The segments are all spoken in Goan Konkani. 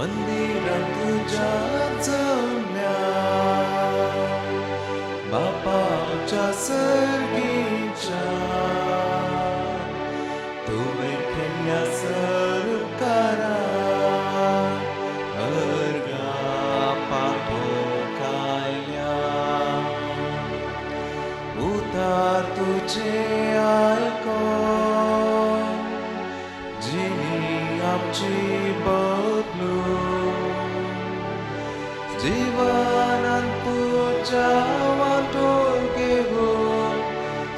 मंदिरां तुज्या जमल्या बापाच्या सर्गीच्या तुवें केल्ल्या सरकारा अर्गा पाठोवंक आयल्या. उतार तुजे आयकोन जिणी आमची बदलून जीवनान तुज्या वांटो घेवन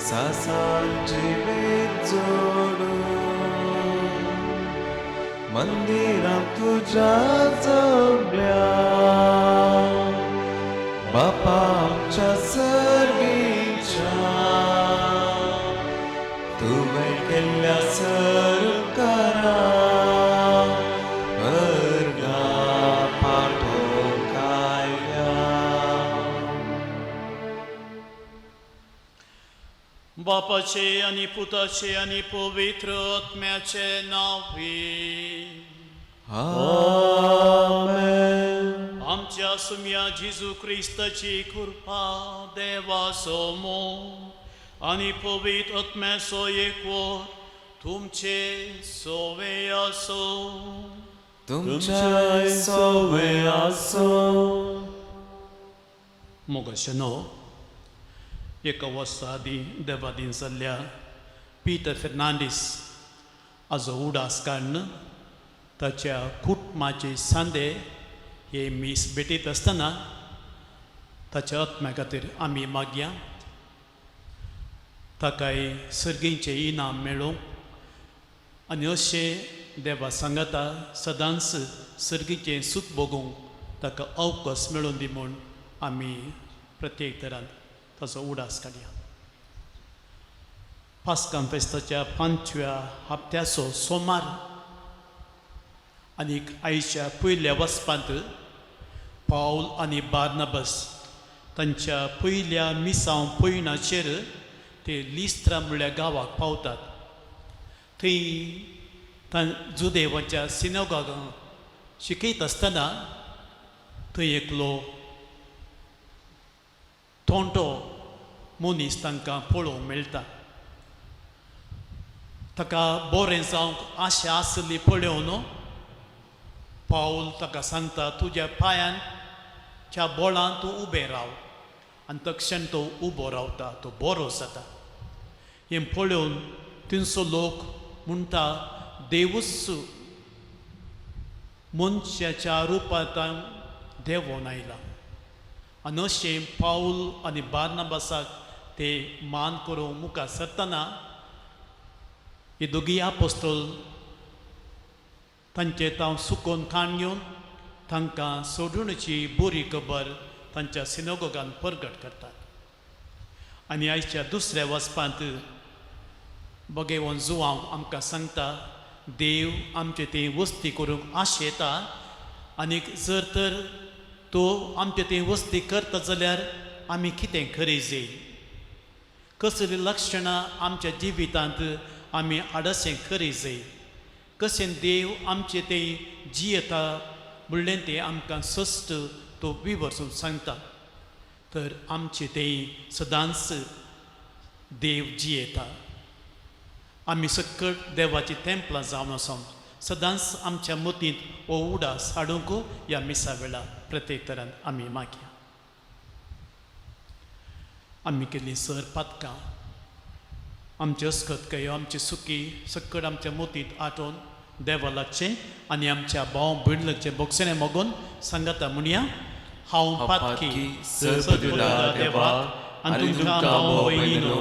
सासान जिवीत जोडून मंदिरां तुज्या जमल्या बापा आमच्या सर्गीच्या तुवें केल्ल्या सरकारा अर्गा पाठोवंक आयल्या. बापाचे आनी पुताचे आनी पवित्र आत्म्याचे नांवे. आमेन. आमच्या सुम्या जेजू क्रिस्ताची कृपा, देवाचो मोग आनी पवित्र आत्म्याचो एकवट तुमचे सोवे आसो. तुमच्या सोवे आसो. मोगाशेनो, एका वर्सा आदीं देवादीन जाल्ल्या पिटर फेर्नांडीस हाजो उडास काडून ताच्या कुटुंबाचे सांदे हे मीस भेटयत आसतना ताच्या आत्म्या खातीर आमी मागया. ताकाय सर्गींचें इनाम मेळूंक आनी अशें देवा सांगाता सदांच सर्गीचें सूख भोगूंक ताका अवकाश मेळून दी म्हूण आमी प्रत्येक तरान ताचो उडास काडया. पास्कां फेस्ताच्या पांचव्या हप्त्याचो सोमार आनीक आयच्या पयल्या वचपांत पावल आनी बार्नबस तांच्या पयल्या मिसांव पयणाचेर ते लिस्त्रा म्हणल्या गांवाक पावतात. थंय जुदेवाच्या सिनोगागांत शिकयत आसतना थंय एकलो तोंटो मनीस तांकां पळोवंक मेळटा. ताका बरें जावंक आशा आसली पळोवन पावल ताका सांगता, तुज्या पांयान च्या बोळान तूं उबें राव. आनी तक्षण तो उबो रावता, तो बरो जाता. हें पळोवन थंयचो लोक म्हणटा, देवूच मनशाच्या रुपांत देंवोन आयला. आनी अशें पावल आनी बार्नाबासाक ते मान करूंक मुखार सरतना ही दोगी आपोस्तोल तांचे तांव सुकोवन काण घेवन तांकां सोडूनची बरी खबर तांच्या सिनोगोगान परगट करतात. आनी आयच्या दुसऱ्या वचपांत बगेवन जुवांव आमकां सांगता, देव आमचे ते वस्ती करूंक आशेता आनीक जर तर तो आमचे ते वस्ती करता जाल्यार आमी कितें खरी जाय, कसलीं लक्षणां आमच्या जिवितांत आमी आडशें खरी जाय, कशें देव आमचे ते जियेता म्हणलें तें आमकां सश्ट तो विवर्सून सांगता. तर आमचे ते सदांच देव जियेता. आमी सकट देवाची तेंपलां जावन आसा. सदांच आमच्या मतींत हो उडास हाडूंक ह्या मिसा वेळार प्रत्येक तरान आमी मागया. आमी केल्लीं सर पातकां, आमचे अस्कत, आमची सुकी सकट आमच्या मतींत आठोवन देवा लागचें आनी आमच्या भाव भयण लागचें बोगसणें मागून सांगता म्हणया. हांव पातकी सर्वदिला देवा आनी तुमकां भाव भयणीनो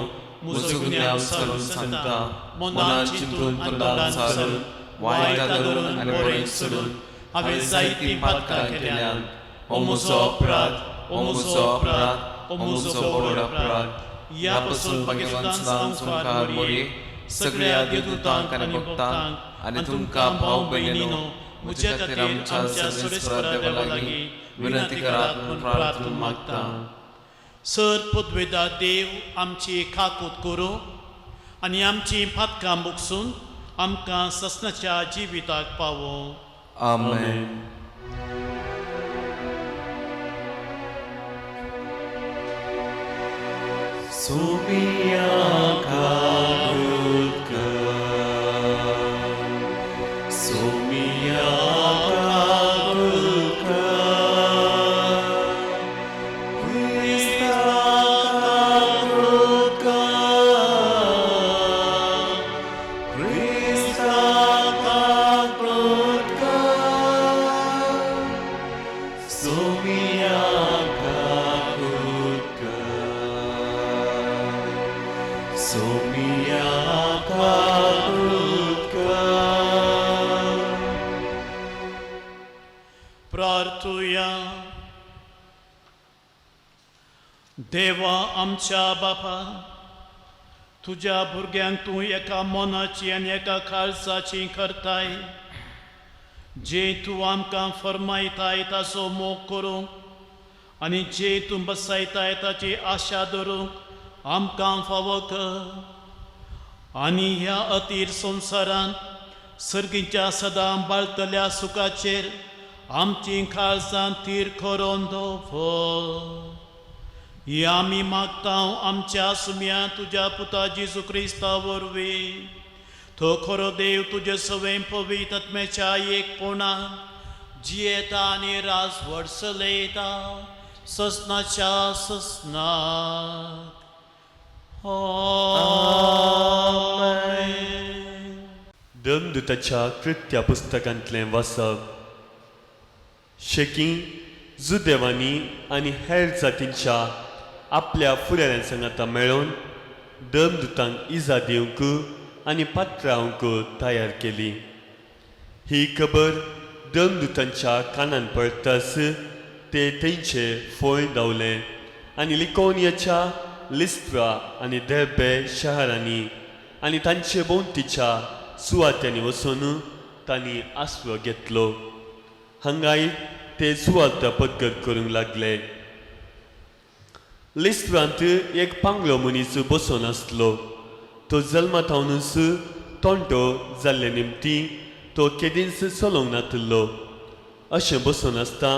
म्हजो गुन्यांव सारून सांगता. मनान चिंतून, तोंडान सारून, वायट धरून आनी बरें सोडून हांवें जायतीं पातकां केल्यान. हो म्हजो अपराध, हो म्हजो अपराध, हो म्हजो व्हड अपराध. ह्या पासून भाग्यवान संवसार मोरये, सगळ्या देवदूतांक आनी भक्तांक आनी तुमकां भाव भयणीनो म्हज्या खातीर आमच्या सर्वेस्परा देवा लागीं विनंती करात म्हूण प्रार्थना मागता. सर पदवेदा देव आमची काकूत करूं आनी आमची पातकां बुकसून आमकां ससनाच्या जिविताक पावो. आमेन. सोमिया काकूत कर, सोमिया काकूत कर, क्रिस्ता काकूत कर, क्रिस्ता काकूत कर, सोमिया काकूत कर, सोमिया काकूत कर. प्रार्थुया. देवा आमच्या बापा, तुज्या भुरग्यांक तूं एका मनाची आनी एका काळजाची करताय. जे तूं आमकां फर्मायताय ताचो मोग करूंक आनी जे तूं बसयताय ताची आशा धरूंक आमकां फावो कर. आनी ह्या अतीर संवसारांत सर्गीच्या सदां बाळतल्या सुखाचेर आमचीं काळजां तीर करून दवर. ही आमी मागता आमच्या सुम्या तुज्या पुता जेजू क्रिस्ता वरवीं. तो खरो देव तुजे सवें पवित्र आत्म्याच्या एकपणा जियेता आनी राजवट चलयता ससनाच्या ससनाक. आमेन. दमदूताच्या कृत्या पुस्तकांतलें वाचप. शेकी जुदेवांनी आनी हेर जातींच्या आपल्या फुडाऱ्यां सांगाता मेळोवन दमदूतांक इजा दिवंक आनी पात्रावंक तयार केली. ही खबर दमदूतांच्या कानान पडटाच ते थंयचे फळ धांवले आनी लिकोनियाच्या लिस्त्रा आनी देर्बे शहरांनी आनी तांचे भोंवतीच्या सुवात्यांनी वचून तांणी आसरो घेतलो. हांगाय ते सुवार्ता पदगर करूंक लागले. लिस्त्रांत एक पांगळो मनीस बसून आसलो. तो जल्मा थावनूच तोंटो जाल्ले निमती तो केदींच चलोवंक नातिल्लो. अशें बसून आसता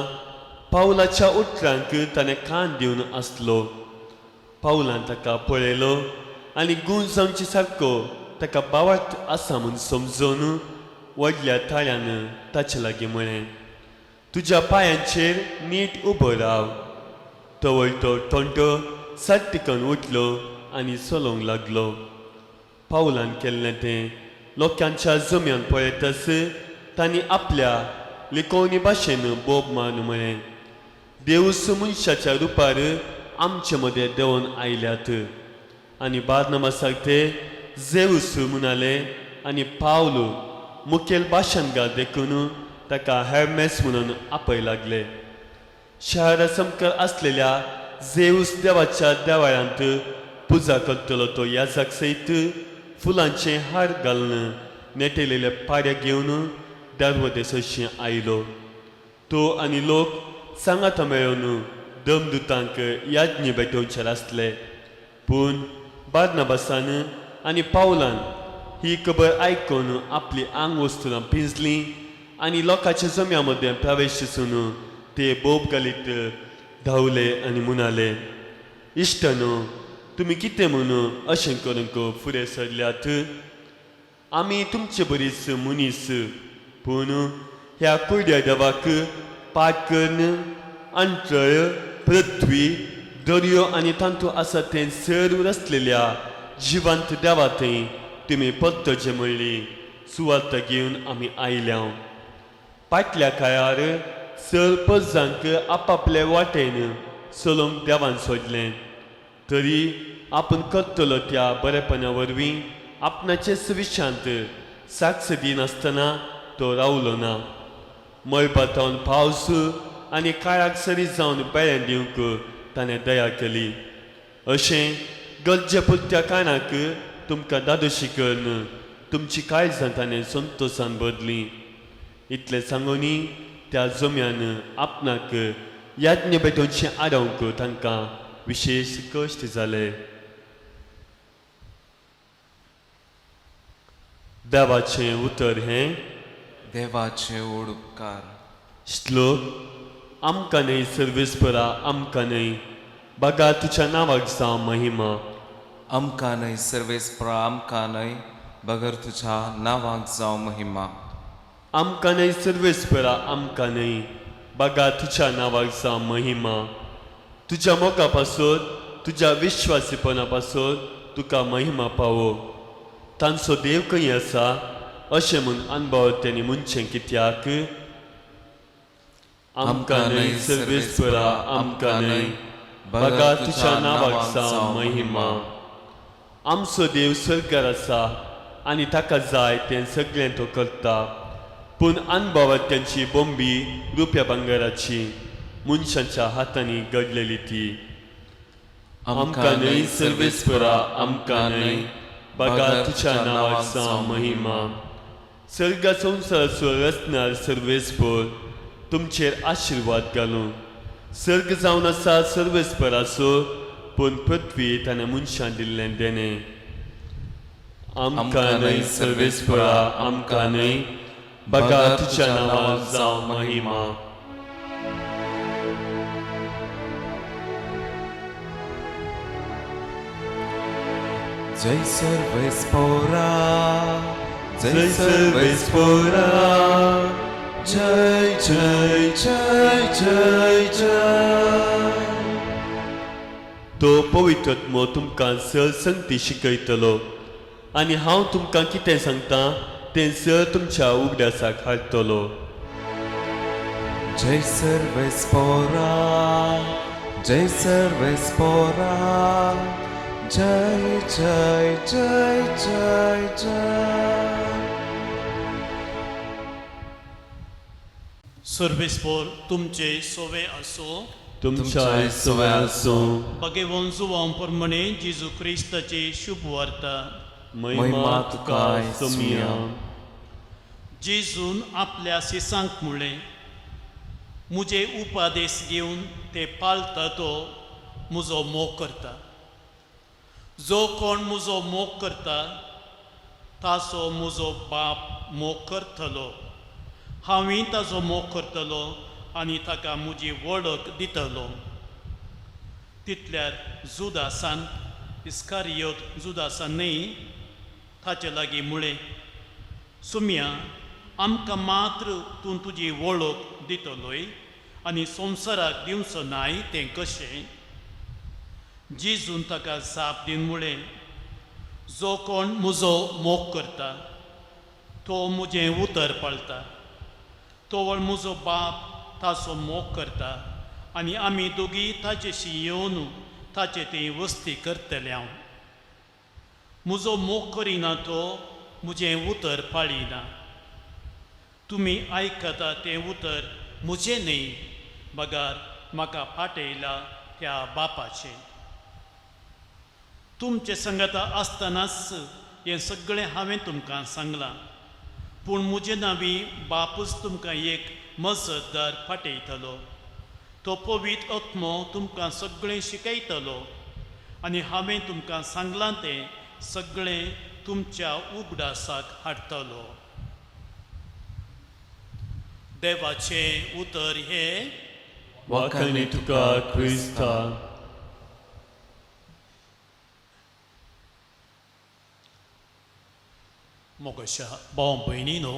पावलाच्या उतरांक ताणें कान दिवन आसलो. पावलान ताका पळयलो आनी गूण जावचे सारको ताका बावट आसा म्हूण समजून व्हडल्या ताळ्यान ताचे लागीं म्हळें, तुज्या पांयांचेर नीट उबो राव. तवळ तो तोंटो साट्टिकन उठलो आनी चलोवंक लागलो. पावलान केल्लें तें लोकांच्या जम्यान पळयतच तांणी आपल्या लिकोवणी भाशेन बोब मारून म्हळें, देवूस मनशाच्या रुपार आमचे मदें देंवन आयल्यात. आनी बार्नबासाक ते जेवूस म्हणाले आनी पावल मुखेल भाशणगार देखून ताका हॅर्मेस म्हणून आपय लागले. शहरा सामकार आसलेल्या जेवूस देवाच्या देवाळ्यांत पुजा करतलो तो याजक सयत फुलांचे हार घालून नेटेलेले पाडे घेवन दरवदे सरशीं आयलो. तो आनी लोक सांगाता मेळोवन दमदूतांक याज्ञ भेटोवचेर आसले. पूण बार्नबासान आनी पावलान ही खबर आयकून आपली आंग वस्तुरां पिंजली आनी लोकांच्या जम्या मदें प्रवेश दिसून ते बोब घालीत धांवले आनी म्हणाले, इश्टानो, तुमी कितें म्हणून अशें करूंक फुडें सरल्यात? आमी तुमचे बरीच मनीस, पूण ह्या कुड्या देवाक पाट करून अंतळ, पृथ्वी, दर्यो आनी तातूंत आसा तें सर्व रचलेल्या जिवंत देवा थंय तुमी परतचे म्हणली सुवार्थ घेवन आमी आयल्या. फाटल्या काळार सर परजांक आपापले वाटेन चलोवंक देवान सोडलें, तरी आपूण करतलो त्या बरेपणा वरवीं आपणाचेच विशांत साक्ष दिनासतना तो रावलो ना. मळबांत पावस आनी काळाक सरी जावन बेळें दिवंक ताणें दया केली. अशें गरजे पुरत्या कारणाक तुमकां दादोशी करून तुमची काळजां ताणें संतोशान बदली. इतलें सांगूनी त्या जम्यान आपणाक याज्ञ भेटोवचें आडोवंक तांकां विशेश कश्ट जाले. देवाचें उतर हें. देवाचे व्हड उपकार. श्लोक. आमकां न्हय सर्वेस्परा, आमकां न्हय, बागा तुज्या नांवाक जावं महिमा. आमकां न्हय सर्वेस्परा आमकां न्हय बगर तुज्या नांवाक जावं महिमा. आमकां न्हय सर्वेस्परा आमकां न्हय बागा तुज्या नांवाक जावं महिमा. तुज्या मोगा पासत तुज्या विश्वासीपणा पासत तुका महिमा पावो. तांचो देव खंय आसा अशें म्हूण अणभव तेणी म्हणचें कित्याक? आमकां न्हय सर्वेस्परा आमकां न्हय बागा तुज्या नांवाक जावं महिमा. आमचो देव स्वर्गार आसा आनी ताका जाय तें सगळें तो करता. पूण अणभवात तांची बोंबी रुप्या भांगराची मनशांच्या हातांनी घडलेली ती. आमकां न्हय सर्वेस्परा आमकां न्हय बागा तुज्या नांवाक जावं महिमा. सर्गा संवसाराचो रचणार सर्वेस्पर तुमचेर आशिर्वाद घालूं. सर्ग जावन आसा सर्वेस्पराचो पूण पृथ्वी ताणें मनशां दिल्लें देणें. आमकां न्हय सर्वेस्परा आमकां न्हय बागा तुज्या नांवाक जावं महिमा. जय सर्वेस्पोरा जय सर्वेस्परा जय जय जय जय जय. तो पवित्र तुमकां सर संगती शिकयतलो आनी हांव तुमकां कितें सांगता तें सर तुमच्या उगडासाक हाडटलो. जय सर्वेस्पोरा जय सर्वेस्पोरा जय जय जय जय जय. सर्वेस्पोर तुमचे सोवे आसो. तुमच्या सवय आसूं. भगवान जुवां प्रमाणे जेजू क्रिस्ताची शुभ वार्ता. महिमा तुका सोमिया. जेजून आपल्या शिसांक म्हणलें, म्हजे उपादेश घेवन ते पाळता तो म्हजो मोग करता. जो कोण म्हजो मोग करता ताचो म्हजो बाप मोग करतलो. हांवूय ताचो मोग करतलो आनी ताका म्हजी वळख दितलो. तितल्यार जुदासान इस्कारियोत जुदासान न्हय ताचे लागीं म्हळें, सुम्या आमकां मात्र तूं तुजी वळख दितलोय आनी संवसाराक दिवचो नाय तें कशें? जेजून ताका जाप दिवन म्हळें, जो कोण म्हजो मोग करता तो म्हजें उतर पाळता. तोवळ म्हजो बाप ताचो मोग करता आनी आमी दोगी ताचेशी येवन ताचे ती वस्ती करतले. हांव म्हजो मोग करिना तो म्हजें उतर पाळिना. तुमी आयकता तें उतर म्हजें न्हय बगर म्हाका पाटयला त्या बापाचें. तुमचे संगता आसतनाच हें सगळें हांवें तुमकां सांगलां. पूण म्हजे नांवी बापूच तुमकां एक मजतदार पाटयतलो. तो पवित्र आत्मो तुमकां सगळें शिकयतलो आनी हांवें तुमकां सांगलां तें सगळें तुमच्या उगडासाक हाडटलो. देवाचें उतर हें. वाखाणी तुका क्रिस्ता. मोगशा भाव भयणीनो,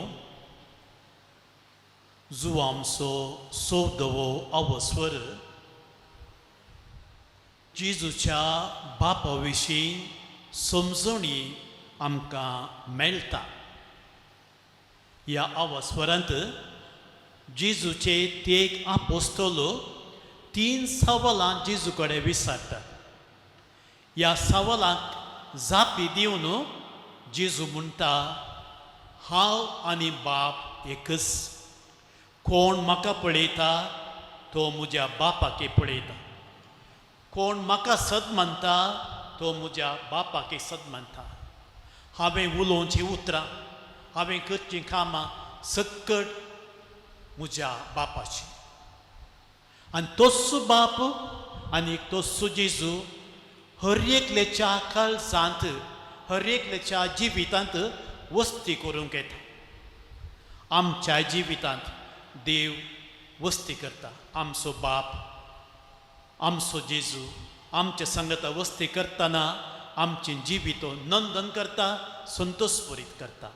जुवामचो सोदवो अवस्वर जेजूच्या बापा विशीं समजणी आमकां मेळटा. ह्या अवस्वरांत जेजूचे तेग आपोस्तलो तीन सवालां जेजू कडेन विचारतात. ह्या सवालांक जापी दिवन जेजू म्हणटा, हांव आनी बाप एकच. कोण म्हाका पळयता तो म्हज्या बापाक पळयता. कोण म्हाका सद मानता तो म्हज्या बापाक सद मानता. हांवें उलोवचीं उतरां, हांवें करचीं कामां सक्कट म्हज्या बापाची. आनी तोच बाप आनी तोच जेजू हर एकल्याच्या काळजांत, हर एकल्याच्या जिवितांत वस्ती करूंक येता. आमच्या जिवितांत देव वस्ती करता. आमचो बाप, आमचो जेजू आमच्या संगता वस्ती करतना आमचें जिवीत नंदन करता, संतोषभरीत करता.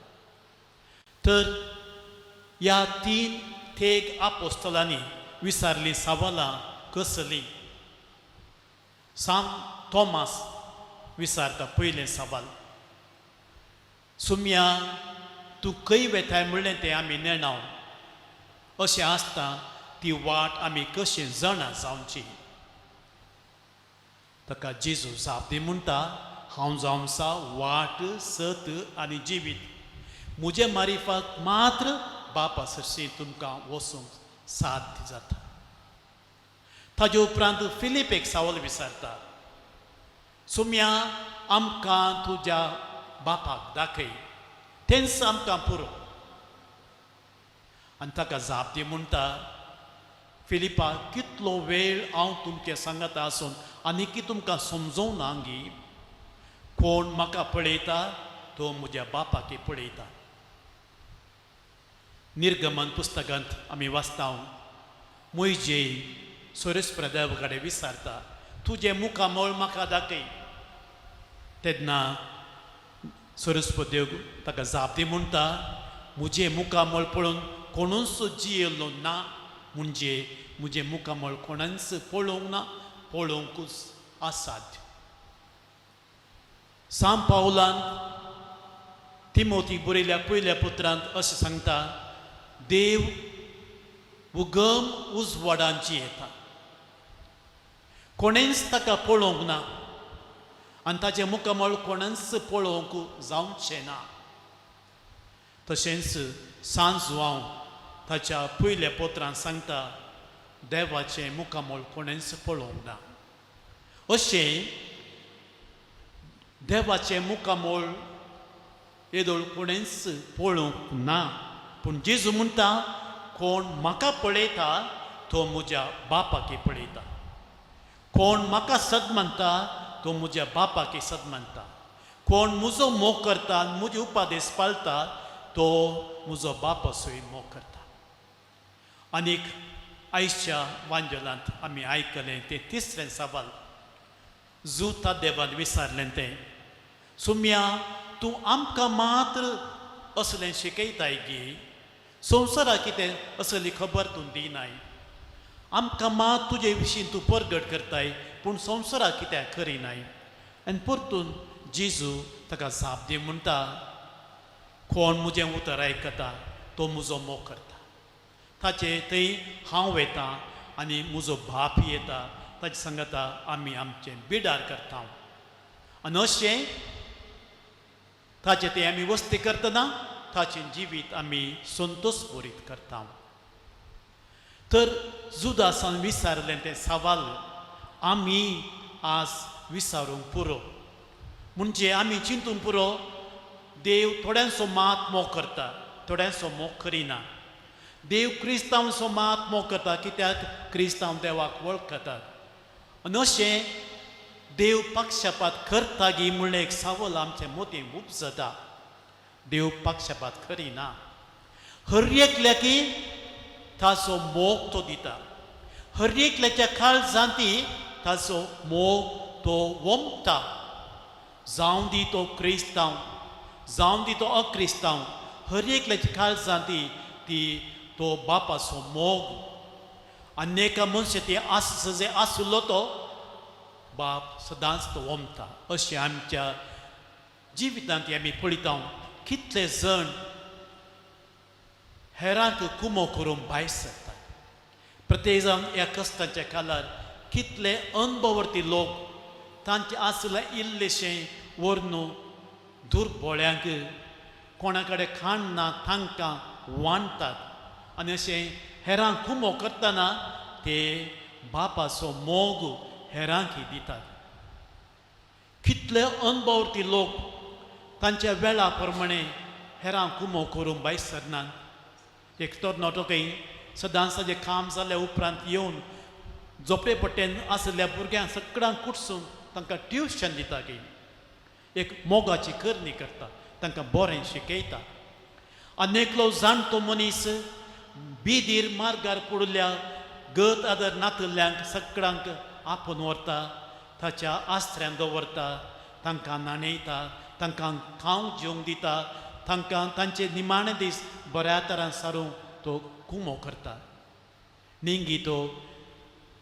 तर ह्या तीन थेग आपोस्तलांनी विचारलीं सवालां कसलीं? सांत तोमास विचारता पयलें सवाल, सुम्या तूं खंय वेताय म्हणलें तें आमी नेणाव, अशें आसता ती वाट आमी कशी जाणा जावची? ताका जेजू जाप दी म्हणटा, हांव जावन आसा वाट, सत आनी जिवीत, म्हजे मारिफाक मात्र बापा सरशी तुमकां वचूंक साध्य जाता. ताजे उपरांत फिलीप एक सवाल विचारता, सुम्या आमकां तुज्या बापाक दाखय, तेंच आमकां पुरो. आनी ताका जाप दी म्हणटा, फिलिपा कितलो वेळ हांव तुमचे सांगाता आसून आनीकी तुमकां समजोवंक ना गी? कोण म्हाका पळयता तो म्हज्या बापाक पळयता. निर्गमन पुस्तकांत आमी वाचता, मोयजे सोरेस्पर देवा कडेन विचारता, तुजें मुखामळ म्हाका दाखय. तेन्ना सोरेस्पर देव ताका जाप दी म्हणटा, म्हजें मुखामळ पळोवन कोणूच जियेल्लो ना, म्हणजे म्हजें मुखामळ कोणाच पळोवंक ना, पळोवंकूच असाध्य. सांत पावलान तिमोती बरयल्या पयल्या पुत्रांत अशें सांगता, देव उगम उजवाडांची येता, कोणेंच ताका पळोवंक ना आनी ताचें मुखामळ कोणेंच पळोवंक जावचें ना. तशेंच सांत जुआंव ताच्या पयल्या पत्रांत सांगता, देवाचें मुखामळ कोणेंच पळोवंक ना. अशें देवाचें मुखामळ येदोळ कोणेंच पळोवंक ना, पूण जेजू म्हणटा, कोण म्हाका पळयता तो म्हज्या बापाक पळयता, कोण म्हाका सद मानता तो म्हज्या बापाक सद मानता, कोण म्हजो मोग करता म्हजे उपादेश पाळता तो म्हजो बापासूय मोग करता. आनीक आयच्या वांजलांत आमी आयकलें तें तिसरें सवाल, जुता देवान विचारलें तें, सुम्या तूं आमकां मात्र असलें शिकयताय गी, संवसाराक कितें असली खबर तूं दिनाय, आमकां मात तुजे विशीं तूं परगट करताय, पूण संवसाराक कित्याक करिनाय? आनी परतून जेजू ताका जाप दी म्हणटा, कोण म्हजें उतर आयकता तो म्हजो मोग करता, ताचे थंय हांव वेता आनी म्हजो बाप येता, ताचे सांगता आमी आमचें बिडार करता आनी अशें ताचें तें आमी वस्ती करतना ताचें जिवीत आमी संतोष भरीत करता. तर जुदासान विचारलें तें सवाल आमी आज विचारूंक पुरो, म्हणजे आमी चिंतूंक पुरो, देव थोड्यांचो मात मोग करता, थोड्यांचो मोग करिना. देव क्रिस्तांवचो मात मोग करता, कित्याक क्रिस्तांव देवाक वळखतात. आनी अशें देव पक्षपात करता गी म्हणलें एक सवाल आमचे मोती उपजता. देव पक्षपात करिना, हर एकल्याकी ताचो मोग तो दिता, हर एकल्याच्या काळजांती ताचो मोग तो वोमता. जावं दी तो क्रिस्तांव, जावं दी तो अक्रिस्तांव, हर एकल्याच्या काळजांती ती तो बापाचो मोग. आनी एका मनशा ती आस जे आसलो तो बाप सदांच तो वोमता. अशें आमच्या जिवितांत आमी पळयता, कितले जण हेरांक कुमो करूंक भायर सरतात. प्रत्येक जावन ह्या कश्टांच्या काळार कितले अनभवर्ती लोक तांचे आसलें इल्लेशें व्हरून दुर्बोळ्यांक, कोणा कडेन खाण ना तांकां वांट्टात आनी अशें हेरांक कुमो करतना ते बापाचो मोग हेरांक दितात. कितले अनभवर्ती लोक तांच्या वेळा प्रमाणे हेरांक कुमो करूंक भायर सरनात. एक तरणाटो खंय सदांच ताजें काम जाल्या उपरांत येवन झोपडे पट्टेन आशिल्ल्या भुरग्यांक सगळ्यांक कुटसून तांकां ट्युशन दिता की एक मोगाची करणी करता, तांकां बरें शिकयता. आनी एकलो जाणटो मनीस बिदीर मार्गार पडिल्ल्या गत आदर नातल्ल्यांक सगळ्यांक आपोवन व्हरता, ताच्या आसऱ्यान दवरता, तांकां न्हाणयता, तांकां खावंक जेवंक दिता, तांकां तांचे निमाणे दीस बऱ्या तरान सारूंक तो कुमो करता. निंगी तो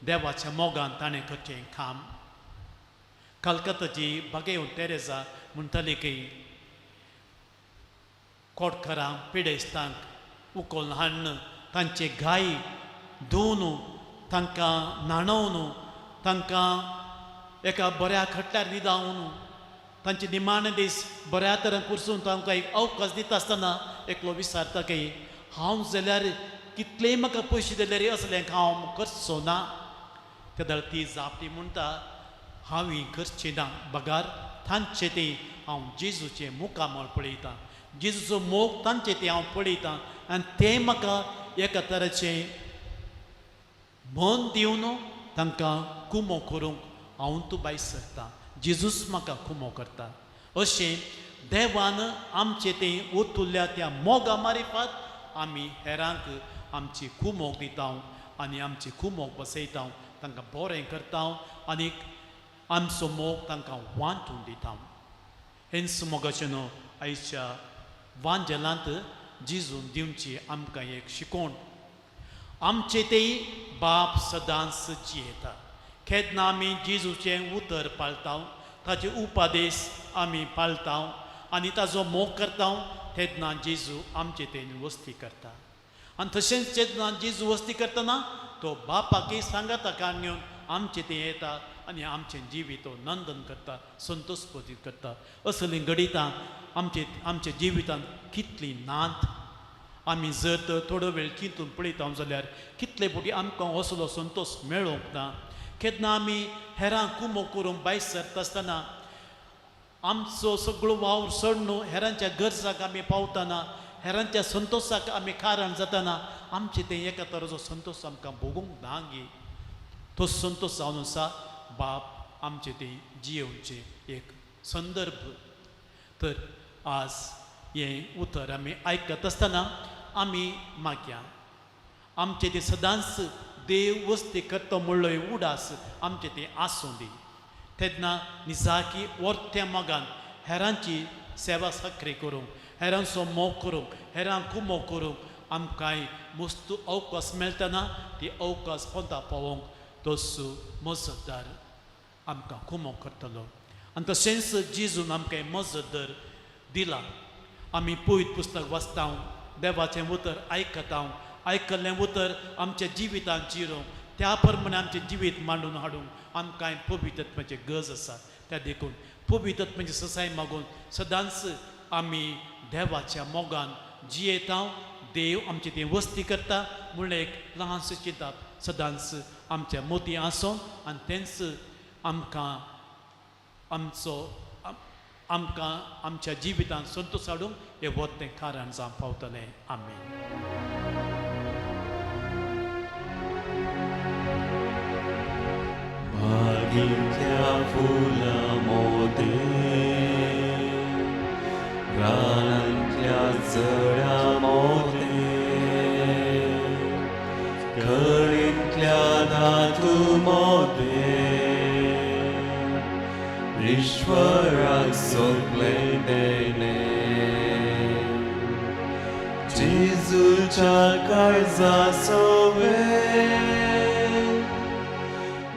देवाच्या मोगान ताणें करचें काम. कलकत्ताची बागेवन तेरेजा म्हणटाली की कोटकरांक पिडेस्तांक उकोल हाडून तांचे गाय धुवन तांकां न्हाणोवन तांकां एका बऱ्या खटल्यार न्हिदावन तांचे निमाणे दीस बऱ्या तरेन कुर्सून तांकां एक अवकाश दिता आसतना एकलो विचारता की हांव जाल्यार कितलेय म्हाका पयशे दिल्यार असलें हांव करचो ना. तेदळ ती जाप ती म्हणटा हांव ही करची ना, बगार तांचे ती हांव जेजूचें मुखामळ पळयतां, जेजूचो मोग तांचे ती हांव पळयतां आनी तें म्हाका एका तरेचें मन दिवन तांकां कुमो करूंक हांव तूं भायर सरता, जेजूच म्हाका कुमो करता. अशें देवान आमचें तें ओतुल्ल्या त्या मोगा मारिफात आमी हेरांक आमची कुमोक दिता आनी आमची कुमोक बसयता, तांकां बरें करता आनी आमचो मोग तांकां वांटून दिता. हेंच मोगाचें न्हू आयच्या वांजेलांत जिजून दिवची आमकां एक शिकोवण. आमचे तेय बाप सदांच जियेता. केन्ना आमी जेजूचें उतर पाळटा, ताचे उपदेश आमी पाळटा आनी ताजो मोग करता तेन्ना जेजू आमचे तेन वस्ती करता. आनी तशेंच जेन्ना जेजू वस्ती करतना तो बापाकय सांगाता कारण घेवन आमचे तें येता आनी आमचें जिवीत तो नंदन करता, संतोषपदीत करता. असलीं घडितां आमचे आमच्या जिवितांत कितलीं नात. आमी जर तर थोडो वेळ चिंतून पळयता जाल्यार कितले फावटी आमकां असलो संतोश मेळोंक ना. केन्ना आमी हेरांक कुमो करूंक भायर सरता आसतना आमचो सगळो वावर सोडून हेरांच्या गरजाक आमी पावतना, हेरांच्या संतोशाक आमी कारण जातना आमचें तें एका तरेचो संतोश आमकां भोगूंक ना गे. तो संतोश जावन आसा बाप आमचें तें जियेवचें एक संदर्भ. तर आज हें उतर आमी आयकत आसतना आमी मागया आमचें तें सदांच देव वस्ती करता म्हणलो उडास आमचें तें आसूं दी. तेन्ना निजाकी वर्त्या मोगान हेरांची सेवा साकरी करूंक, हेरांचो मोग करूंक, हेरांक कुमोग करूंक आमकांय मस्त अवकाश मेळटना ती अवकाश पोंता पावोवंक तोस मजतदार आमकां कुमोग करतलो. आनी तशेंच जेजून आमकां मजतदार दिला. आमी पवित्र पुस्तक वाचता, देवाचें उतर आयकता, आयकल्लें उतर आमच्या जिवितांत जिरोवंक त्या प्रमाणे आमचें जिवीत मांडून हाडूंक आमकां पवित्रत्वाची गरज आसा. त्या देखून पवित्रत्वाची ससाय मागून सदांच आमी देवाच्या मोगान जियेता, देव आमची ती वस्ती करता म्हणलें एक ल्हानशें चिंतप सदांच आमच्या मोती आसून आनी तेंच आमकां आमचो आमकां आमच्या जिवितांत संतोश हाडूंक हें वतें कारण जावंक पावतलें. आमीन. बागेंतल्या फुलां मोदें, रानांतल्या झडां मोदें, खणींतल्या धातू मोदें, ईश्वराक सगळें देणें. जेजूच्या काळजा सोवें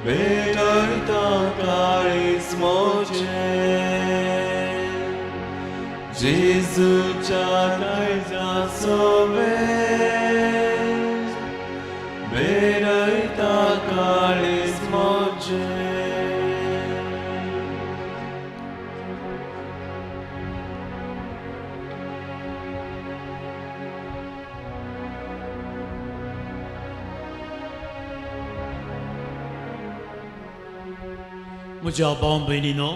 भेटयता काळीज म्हजें, जेजूच्या काळजा सोवें भेटयता काळीज म्हजें. म्हज्या भाव भयणीनो,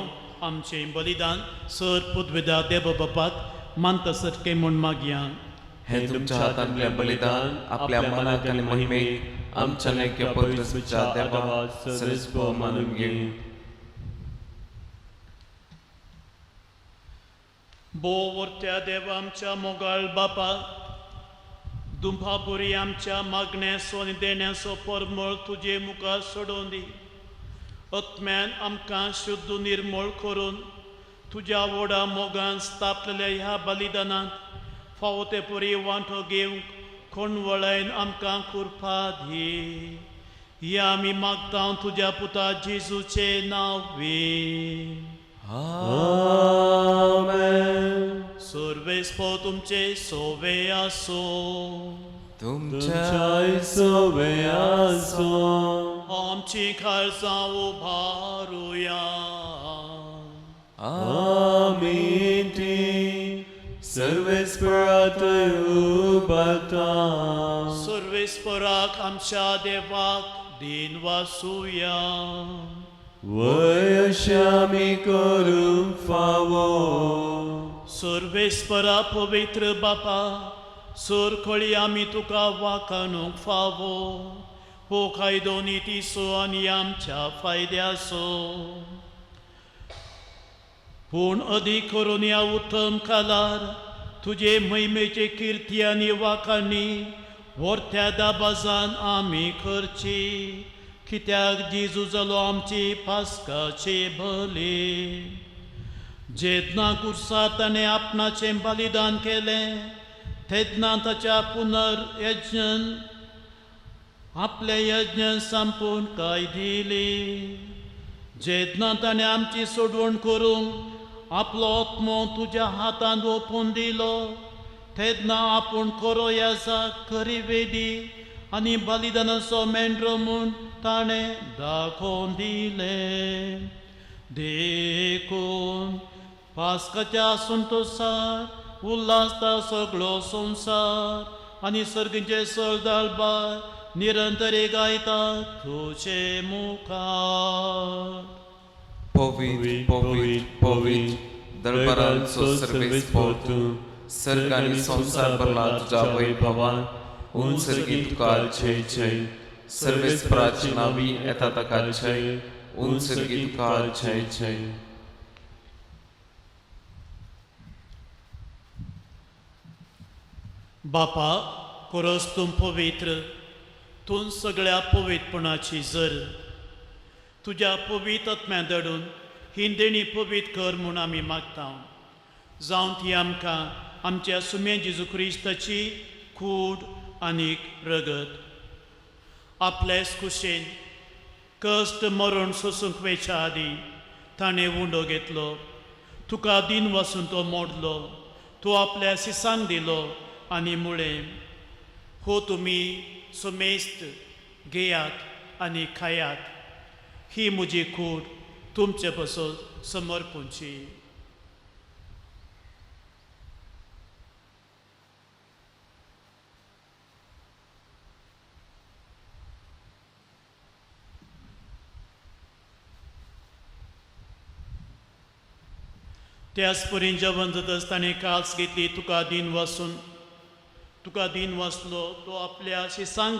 आमचें बलिदान सर पुदवेदा देव बापाक मानता सारकें म्हूण मागया. हे तुमच्या हातांतलें बलिदान आपल्या मनाक आनी महिमेक आमच्या लेख्या पवित्र देवा सरस्व मानून घेवं. भोव वर्त्या देवा आमच्या मोगाळ बापा, दुंभापुरी आमच्या मागण्याचो आनी देण्याचो परमळ तुजे मुखार सोडोवन दी. आत्म्यान आमकां शुद्ध निर्मळ करून तुज्या व्हडा मोगान स्थापलेल्या ह्या बलिदानांत फावो ते परी वांटो घेवंक कोणवळायन आमकां कुरपा दी. ही आमी मागता तुज्या पुता जेजूचे नांवे. आमेन. सर्वेस्पो तुमचे सोवे आसूं. तुमच्या तुमच्याय सोवे आसूं. आमची खालसां उबारुया. आमी ती सर्वेस्परातय उबारता. सर्वेस्पराक आमच्या देवाक दीन वासुया. वय अशें आमी करूंक फावो. सर्वेस्परा पवित्र बापा, सरखळी आमी तुका वाखाणूंक फावो. हो कायदो नितीचो आनी आमच्या फायद्याचो, पूण अदीक करून ह्या उत्तम कालार तुजे महिमेचे किर्ती आनी वाखाणी व्हरत्या दाबाजान आमी करची, कित्याक जेजू जालो आमची पास्काची बली. जेन्ना कुर्सा ताणें आपणाचें बलिदान केलें तेन्ना ताच्या पुनर्यज्ञन आपलें यज्ञ संपूर्ण काय दिली. जेन्ना ताणें आमची सोडवण करूंक आपलो आत्मो तुज्या हातांत ओंपून दिलो तेन्ना आपूण खरो याजाक खरी वेदी आनी बलिदानाचो मेंढरो म्हूण ताणें दाखोवन दिलें. देखून पास्काच्या संतोसार उल्हासता सगळो संवसार आनी सर्गीचे सळदाळबार निरंतर गायता तुजे मुखार. पवित्र पवित्र पवित्र दरबारांचो सर्वेस्पो तूं, सर्ग आनी संवसार भरला तुज्या वैभवान. उंच सर्गी तुका जय जय. सर्वेस्पराची नावी येता ताका जय. उंच सर्गी तुका जय जय. बापा, कोरस तूं पवित्र, तूं सगळ्या पवित्रपणाची जर तुज्या पवित्र आत्म्या धाडून ही देणी पवित्र कर म्हूण आमी मागता. जावं ती आमकां आमच्या सुम्या जेजू क्रिस्ताची कूड आनी रगत. आपलेच खुशेन कश्ट मरण सोसूंक वेच्या आदीं ताणें उंडो घेतलो, तुका दिन वसून तो मोडलो, तो आपल्या सिसांक दिलो आनी मुळें, हो तुमी सुमेस्त घेयात आनी खायात, ही म्हजी कूड तुमचे पसून समर्पूंची. त्याच परीन जेवण जातच ताणें काल्स घेतली, तुका दिन वासून तुका दिन वाचलो, तो आपल्या शिसांक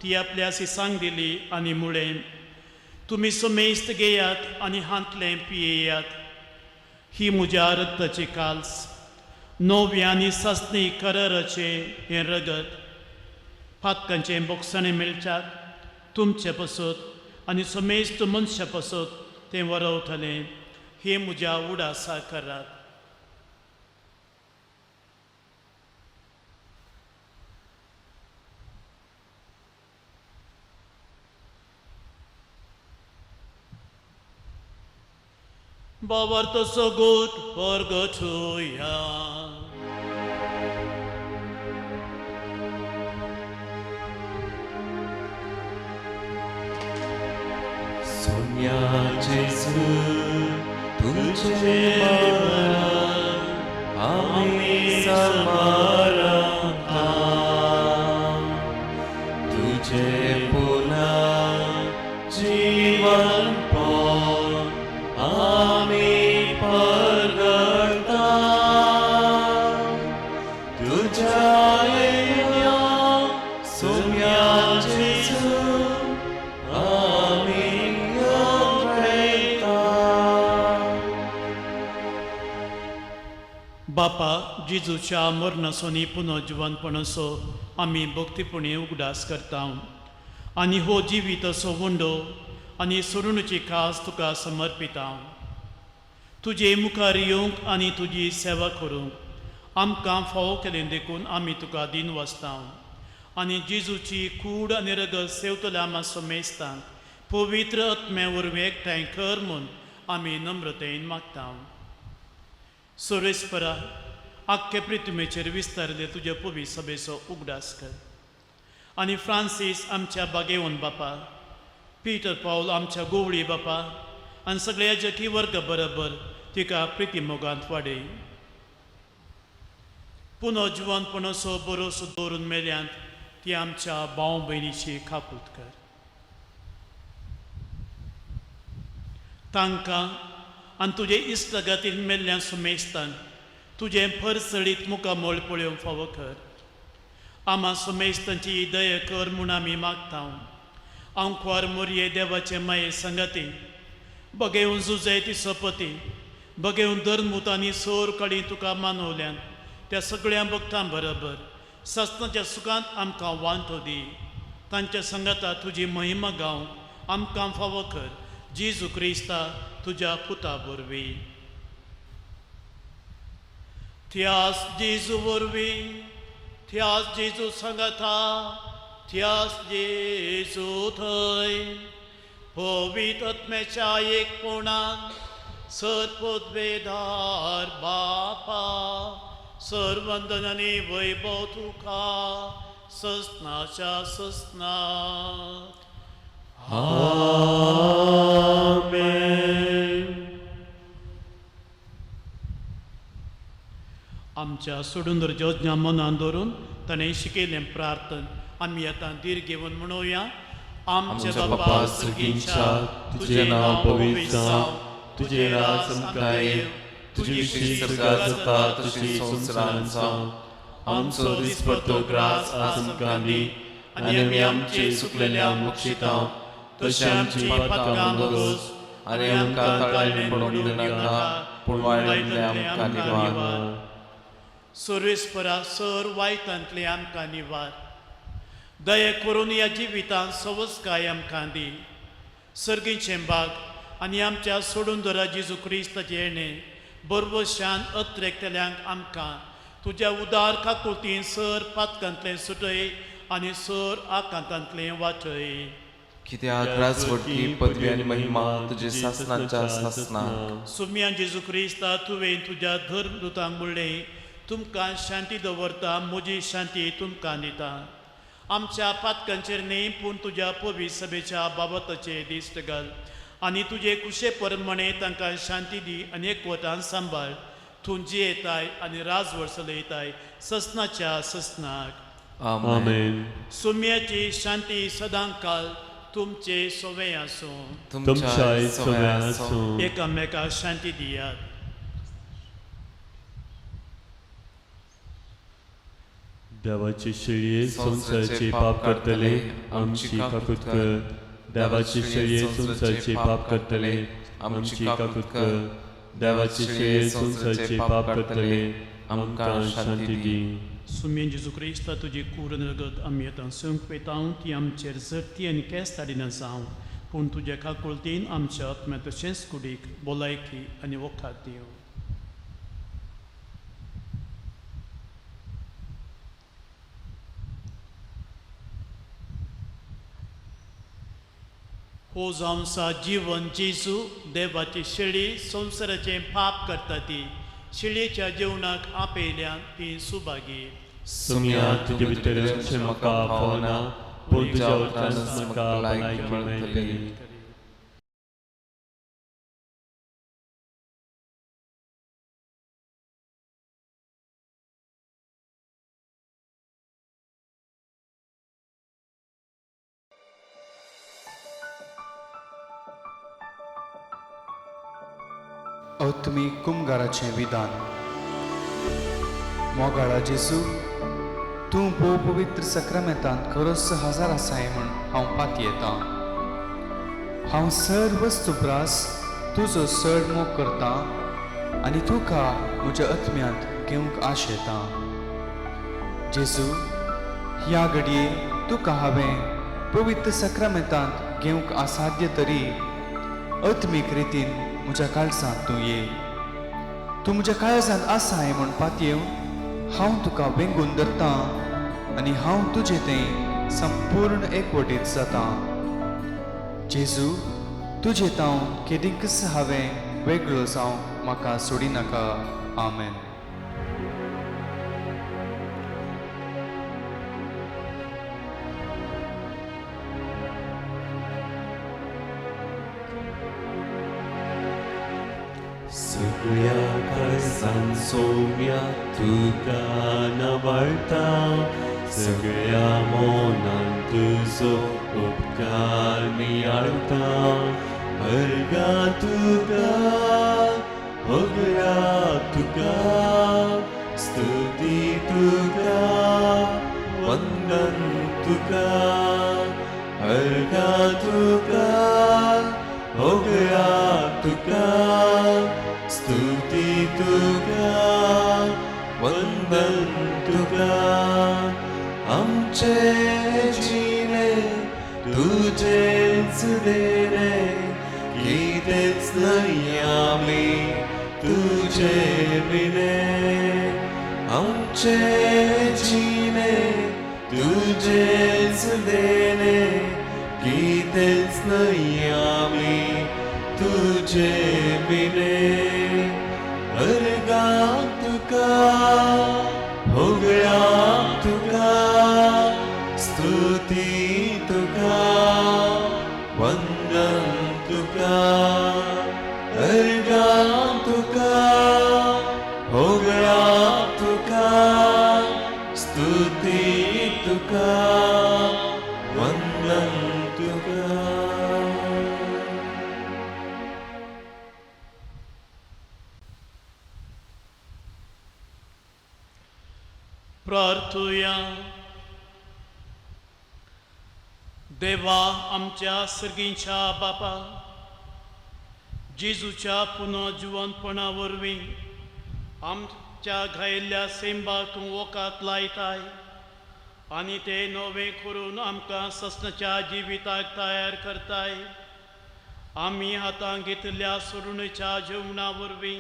ती आपल्या शिसांक दिली आनी मुळें, तुमी समेस्त घेयात आनी हांतलें पियेयात, ही म्हज्या रक्ताची काल्स, नवी आनी सासणी कराराचें हें रगत, पातकांचें बोगसाणें मेळच्याक तुमचे पसत आनी समेस्त मनशा पसत तें वरवतलें, हें म्हज्या उडासा करात. बाबार सगूत परगटुया. सोन्या जेजू तुझे मरण आमी समारंभा, तुझे पुन्हा जीवन पण आमी परगटा, तुझ्या येण्या सोन्या जेजू आमी येता. बापा, जेजूच्या मरणाचो आनी पुनर्जिवनपणाचो आमी भक्तीपणी उगडास करता आनी हो जिवीत असो उंडो आनी सरुणची खास तुका समर्पिता. तुजे मुखार येवंक आनी तुजी सेवा करूंक आमकां फावो केलें देखून आमी तुका दिन वाचता आनी जेजूची कूड आनी रगत सेवतल्या आमा समेस्तांक पवित्र आत्म्या वरवीं एकठांय कर म्हूण आमी नम्रतेन मागता. सोरेस्परा आख्खे पृथ्वीचेर विस्तारले तुजे पवी सभेचो उगडास कर आनी फ्रांसीस आमच्या बागेवन बापा, पीटर पावल आमच्या गोवळी बापा आनी सगळ्या जकी वर्ग बरोबर तिका प्रिती मोगांत वाडय. पुनो जिवनपणाचो बरोसो दवरून मेल्यांत ती आमच्या भाव भयणीची काकूत कर. तांकां आनी तुजे इश्टागतीन मेल्ल्या सुमेस्तान तुजें फरसळीत मुखामळ पळोवंक फावो कर. आमा सुमेस्तांची दया कर म्हूण आमी मागता. आंकवार मोरये देवाचे माये संगती बगेवन जुजय ती सपती बगेवन धर्मूत आनी सोर काडी तुका मानवल्यान त्या सगळ्या भक्तां बरोबर सस्नाच्या सुखांत आमकां वांटो दी. तांच्या संगता तुजी महिमा गावंक आमकां फावो कर. जेजू क्रिस्ता तुज्या पुता वरवीं. त्यास जेजू वरवीं, त्यास जेजू सांगता, त्यास जेजू थंय पवित्र आत्म्याच्या एकपणान सर्वपदवेदार बापा सर्वंदन आनी वैभव तुका ससनाच्या ससनात. आमेन. आमच्या सोडून योजना मनान दवरून ताणें शिकयलें प्रार्थन आमी आतां धीर घेवन म्हणोया. आमच्या बापा सर्गींच्या, तुजें नांव पवित्र जावं, तुजें राज आमकां येवं, तुजी इच्छा स्वर्गात जाता तशी संवसारांत जावं. आमचो दिसपट्टो ग्रास आज आमकां दी आनी आमी आमचे चुकलेल्या बक्षिता तशें आमची पातकां मोगोस आनी आमकां ताळ्यान पडोवंक दिनाका, पूण वायटांतलें आमकां निवार. सर्वेस्परा सर वायटांतलें आमकां निवार. दया करून ह्या जिवितांत सवसकाय आमकां दी. सर्गीचें बाग आनी आमच्या सोडून दरा जेजू क्रिस्ताचें येणें बरवशान अत्रेकतल्यांक आमकां तुज्या उदार काकुळतीन सर पातकांतलें सुटय आनी सर आकांतांतलें वाटय. कित्याक राजवटकी पदवी आनी महिमा तुजे सासनाच्या सासनाक. सुम्या जेजू क्रिस्ता तुवें तुज्या धर्मदूतांक म्हणलें तुमकां शांती दवरता, म्हजी शांती तुमकां दिता. आमच्या पातकांचेर न्ही पूण तुज्या पवित्र सभेच्या बाबताचे दिश्ट घाल आनी तुजे कुशे प्रमाणे तांकां शांती दी आनी एकवटान सांबाळ. तूं जियेताय आनी राजवट चलयताय ससनाच्या ससनाक. आमेन. सुम्याची शांती सदां काल तुमचे सोवे आसूं. तुमच्याय सगळें आसूं. एकामेका शांती दियात. देवाची शेळये संवसाराचे पाप करतले आमची काकूत कर. देवाची शेळये संवसाराचे पाप करतले आमची काकूत कर. देवाची शेळये संवसाराचे पाप करतले आमकां शांती दी. सुम्यन जेजू क्रिस्ता तुजी कूड रगत आमी आतां संकपेतांव ती आमचेर जरती आनी केस धाडिना जावं, पूण तुज्या काकुळतीन आमच्या आत्म्या तशेंच कुडीक भलायकी आनी वखद दिवं. हो जावन सा जीवन जेजू देवाची शेळी संवसाराचें पाप करता ती शेळयेच्या जेवणाक आपयल्या ती सुभागी. सुम्या तुजे भितर येवचें म्हाका फावना, पूण तुज्या उतरानच म्हाका भलायकी मेळटली. अत्मीक कुमगाराचें विधान. मोगाळा जेजू, तूं भोव पवित्र सक्रामेंतांत खरोच हजार आसाय म्हूण हांव पातयेतां. हांव सर वस्तुप्रास तुजो चड मोग करतां आनी तुका म्हज्या आत्म्यांत घेवंक आशेतां. जेजू, ह्या घडये तुका हांवें पवित्र सक्रामेंतांत घेवंक असाध्य तरी आत्मीक रितीन म्हज्या काळजांत तूं ये. तूं म्हज्या काळजांत आसाय म्हूण पातयेवन हांव तुका वेंगून धरतां आनी हांव तुजे थंय संपूर्ण एकवटीत जातां. जेजू, तुजे तावन केदींकच हांवें वेगळो जावंक म्हाका सोडिनाका. आमेन. सगळ्या काळजान सोम्या तुका नवळटा, सगळ्या मनान तुजो उपकार नियाळटा. अर्गा तुका, होगळा तुका, स्तुती तुका, वंदन तुका. अर्गा तुका, होगळा तुका, स्तुती तुका, वंदन तुका. आमचे जिणे तुजेच देणे, कितेंच न्हय आमी तुजे विणे. आमचे जिणे तुजेच देणे, कितेंच न्हय आमी तुजे विणे. अर्गा तुका, होगळ्या तुका, स्तुती तुका, वंदन तुका. अर्गा तुका, होगळ्या तुका, स्तुती तुका, वंदन तुका. प्रार्थुया. देवा आमच्या सर्गींच्या बापा, जेजूच्या पुनर्जिवंतपणा वरवीं आमच्या घायल्ल्या सेंबाक तूं वकात लायताय आनी ते नवें करून आमकां ससनाच्या जिविताक तयार करताय. आमी हातां घेतिल्ल्या सुरणेच्या जेवणा वरवीं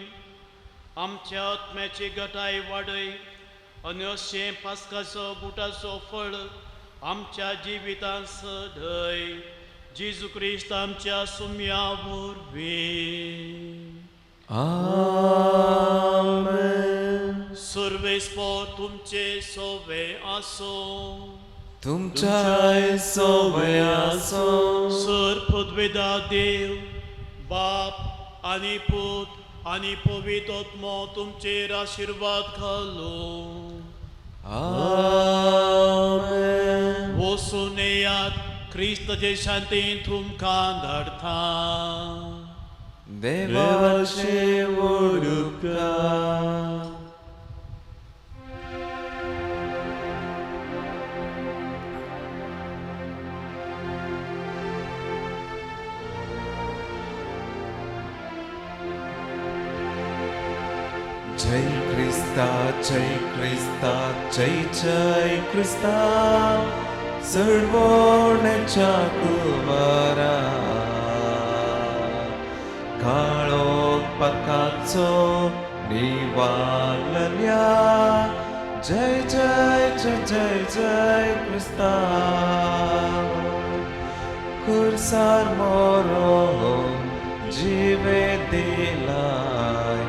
आमच्या आत्म्याची गटाय वाडय आनी अशें पास्काचो बुटाचो फळ आमच्या जिवितांत सदय. जेजू क्रिस्त आमच्या सुम्या वरवीं. आमेन. सर्वेस्पोर तुमचे सोवे आसो. तुमच्याय सोवे आसो. सर पदवेदा देव बाप आनी पूत आनी पवित्र आत्मो तुमचेर आशिर्वाद घालो. आमेन. वचून येयात, क्रिस्ताचे शांतीन तुमकां धाडटा. देवाचे उपकार. जय क्रिस्ता, जय क्रिस्ता, जय जय क्रिस्ता, सर्वोणच्या कुवारा. काळोख पकाचो निवारल्या, जय जय जय जय जय क्रिस्ता. खुरसार मोरोन जिवे दिलाय,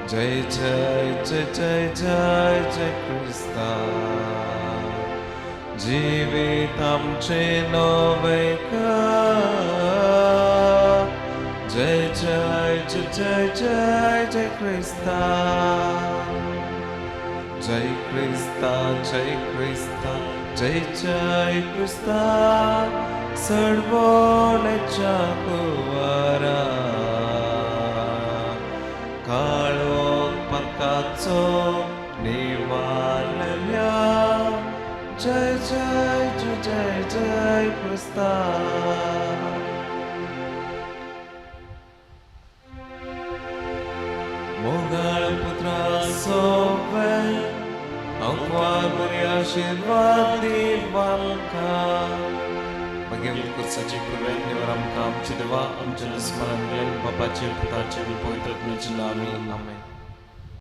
जय जय जय जय जय जय क्रिस्ता. जिवीत आमचें नवें कर, जय जय जय जय जय जय क्रिस्ता. जय क्रिस्ता, जय क्रिस्ता, जय जय क्रिस्ता, सर्वोणच्या कुवारा. काळोख पकाचो निवारल्या, जय जय जय जय जय क्रिस्ता. मोगाळ पुत्रा सोवे अंकवार बरी आशिर्वाद दिवांका. मागीर कुर्साची कृपेन देवर आमकां आमचे देवा आमच्या स्मरण बापाचे, पुताचे आनी पवित्र आत्म्याचे नांवान. आमेन.